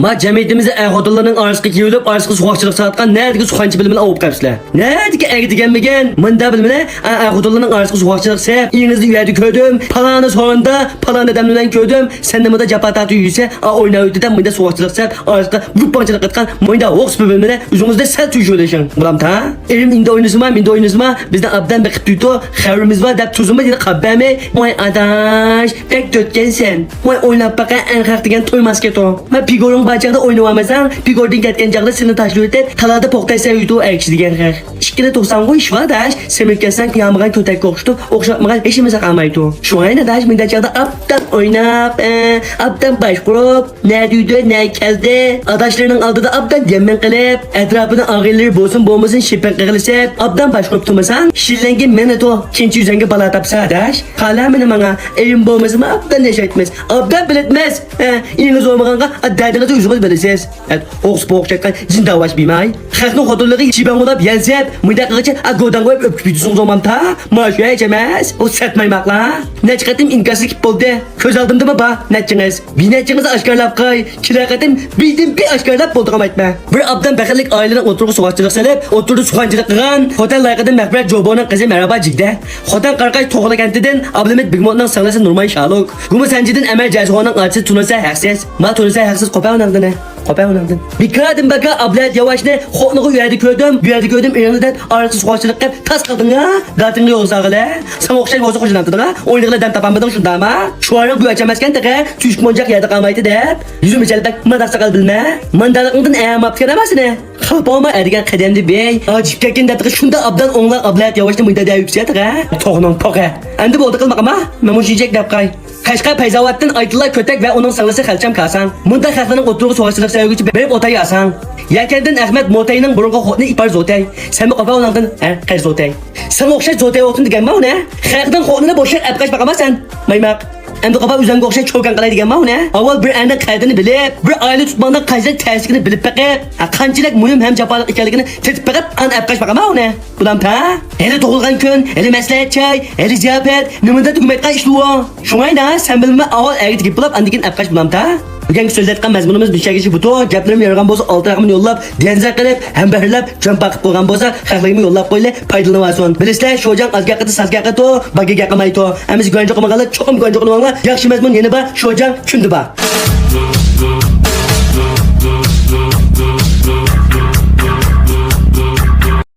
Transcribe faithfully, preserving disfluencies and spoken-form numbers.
ما جەمئىيىتىمىزدە ئەر-خوتۇنلارنىڭ ئارىسىغا كېلىپ، ئارىسىغا سوغۇقچىلىق سالىدىغان نەدىكى سوغانچى بىلەن ئاۋۇپ قاپسىلەر؟ نەدىكى ئەگدىگەنمىگەن؟ مۇنداق بىلمىلە، ئا، ئەر-خوتۇنلارنىڭ ئارىسىغا سوغۇقچىلىق سېلىپ، ئېڭىزدا يەردە كۆردۈم، پالانى سورۇندا، پالان ئادەم بىلەن كۆردۈم، سەن نېمىدا جاپا تارتىپ يۈرسە، ئا، ئويناۋېتىدە مۇنداق سوغۇقچىلىق سېلىپ، ئارىسىغا ۋۇپپاڭچىلىق قىلىدىغان مۇنداق ھوقسىپى بىلمىلە، ئۆزىڭىزدە سەل تۈگۈشۈۋېلىشىڭ، بالام تا. ئېرىم ئىندى ئوينىسىما، مىندى ئوينىسىما، بىزنى ئابدان بېقىپ تۇرىدۇ، خەۋىرىمىز بار دەپ تۇرسىمۇ دېدى قاپبەرمەي. ۋاي ئاداش، بەك دۆتكەنسەن. ۋاي ئويلاپ باقە، ئەرخەق دېگەن تويماس كېتۇ. ۋاي پىگورۇڭ بار چاغدا ئوينىۋالمىساڭ، پىگوردىن كەتكەن چاغدا سېنى تاشلىۋېتىپ، تالادا پوق تەيسە ئۆيدۇ ئەر كىشى دېگەن خەق. ئىككىلا توقسانغۇ ئىش بار داش، سېمىرىپ كەتسەڭ يامىغان كۆتەككە ئوخشىتىپ، ئوخشاتمىغان ھېچنېمىسى قالمايدۇ. شۇڭا يەنە داش مۇنداق چاغدا ئابدان ئويناپ، ئە، ئابدان باشقۇرۇپ، نەدە يۈردى، نەگە كەلدى، ئاداشلىرىنىڭ ئالدىدا ئابدان يەممەن قىلىپ، ئەتراپىنىڭ ئاغىنىلىرى بولسۇن بولمىسۇن شىپپەڭ قىغىلىسىپ، ئابدان باشقۇرۇپ تۇرمىساڭ، شىللەڭگە مېڭىتۇ، كېيىنچە يۈزەڭگە بالا تاپسا داش. قالە مېنى ماڭا، ئېرىم بولمىسىمۇ ئابدان ياشايتمىز. ئابدان بىلەتمىز. ھە، ئېڭىز بولمىغانغا دەردىڭىزنى ئۆزىڭىز بىلىسىز. ھە، ئوقۇس بوغۇق چاققان جىنداۋاش بىماي. خەقنىڭ خوتۇنلىرىغا چىبەڭ بولاپ يەنسەپ، مۇنداق قىلغىچە، ئا، گوداڭغا قويۇپ ئۆپكە پېتىسىڭىز بولمامتا؟ مانا شۇ ھېچ ئەمەس. ئۇ سەتمايماقلار. نەچچە قېتىم ئىنكاسلىق بولدى. كۆز ئالدىمدىمۇ بار نەچچىڭىز؟ بىر نەچچىڭىزنى ئاشكارىلاپ قوي. كېلەر قېتىم بىردىن بىر ئاشكارىلاپ بولدىغان ئېيتمە. بىر ئابدان بەختلىك ئائىلىنىڭ ئوتتۇرىغا سوغۇقچىلىق سېلىپ، ئوتتۇرىدا سۇخەنچىلىك قىلغان خوتەن لايىقىدىن مەغپىرەت جوبونىڭ قىزى مەرھابا جىگدە. خوتەن قاراقاي توغلا كەنتىدىن ئابلىمىت بىگموتنىڭ سىڭلىسى نۇرماي شالۇك. گۇمۇ سەنجىدىن ئەمەر جەسىخوننىڭ ئاچىسى تونۇسە ھەقسىز. ما تونۇسە ھەقسىز قوپە ئۇنىڭدىن. قوپە ئۇنىڭدىن. بىكاردىن بەكار ئابلەت ياۋاشنى خوتۇنىغا ئۇ يەردە كۆردۈم، بۇ يەردە كۆردۈم، ئېرىڭنى دەپ ئارىسىغا سوغۇقچىلىق قىلىپ تاس قىلدىڭ ھە؟ داتىڭغا يول سالغىلى. ساڭا ئوخشاش بولسا خوشلىناتتىڭ ھە؟ ئوينىغىلى دەم تاپالمىدىڭ شۇنداقما؟ شوئارىڭ گۈۋەچ ئەمەسكەن تېخى، تۈشۈك مونجاق يەردە قالمايتتى دەپ. يۈزۈم ئىچەلپەك ماداق ساقال بىلمە. ماندالىقىڭدىن ئەماپتىكەن ئەمەسنى. خاپا بولما ئەدىگەن قەدەمدە بەي. ئاجىپ كەتكەن دەپتىغى شۇنداق ئابدان ئوڭلاق ئابلەت ياۋاشنى مۇنداق دەۋىپسىيە تېخى. توغنىڭ پوقى. ئەمدى بولدى قىلماقما؟ مەن مۇشۇنچىلىك دەپ قاي. قەشقەر پەيزاۋاتتىن ئايتىللا كۆتەك ۋە ئۇنىڭ سىڭلىسى خەلچەم كاساڭ. مۇنداق خەقلەرنىڭ ئوتتۇرىغا سوغۇقچىلىق سەۋەبىچە بېرىپ ئوتاي ئاساڭ. يەكەندىن ئەخمەت موتەينىڭ بۇرۇنقى خوتۇنى ئىپار زوتەي. سەنمۇ قوپە ئۇنىڭدىن، ھە، قەر زوتەي. ساڭا ئوخشاش زوتەي ئوتۇن دېگەنما ئۇنى؟ خەقنىڭ خوتۇنىنى بوشاپ ئەپقاچ باقامسەن؟ مايماق. ئەمدى قوپا ئۆزۈڭگە ئوخشاش چوكان قىلاي دېگەنما ئۇنى؟ ئاۋۋال بىر ئەرنىڭ قەدرىنى بىلىپ، بىر ئائىلە تۇتماقنىڭ قانچىلىك تەسلىكىنى بىلىپ بېقىپ، ھە، قانچىلىك مۇھىم ھەم جاپالىق ئىكەنلىكىنى تېتىپ بېقىپ، ئاندىن ئەپقاچ باقامما ئۇنى؟ بولامتا؟ ھېلى تۇغۇلغان كۈن، ھېلى مەسلىھەت چاي، ھېلى زىياپەت، نېمىندە تۈگىمەيدىغان ئىشلىۋۇ؟ شۇڭاينا سەن بىلمە ئاۋۋال ئەگىتىپ بولاپ ئاندىن كېيىن ئەپقاچ بولامتا؟ بۈگۈنكى سۆزلەتكەن مەزمۇنىمىز مۇشەگىچە بۇتۇ، گەپلىرىم يارىغان بولسا ئالتە رەقىمنى يوللاپ، دىيەنزە قىلىپ، ھەمبەھىرلەپ، جان پاقىپ قويغان بولسا خەقلىكمۇ يوللاپ قويلى، پايدىلىنىۋالسۇن. بىلىسىلەر شوجاڭ ئاز گەپ قىلدى، ساز گەپ قىلدى، باگى گەپ قىلمايدۇ. ئەمىسە گۇەنجۇ قىلمىغانلار چوقۇم گۇەنجۇ قىلىۋالىڭلار، ياخشى مەزمۇن يەنە بار، شوجاڭ كۈندە بار.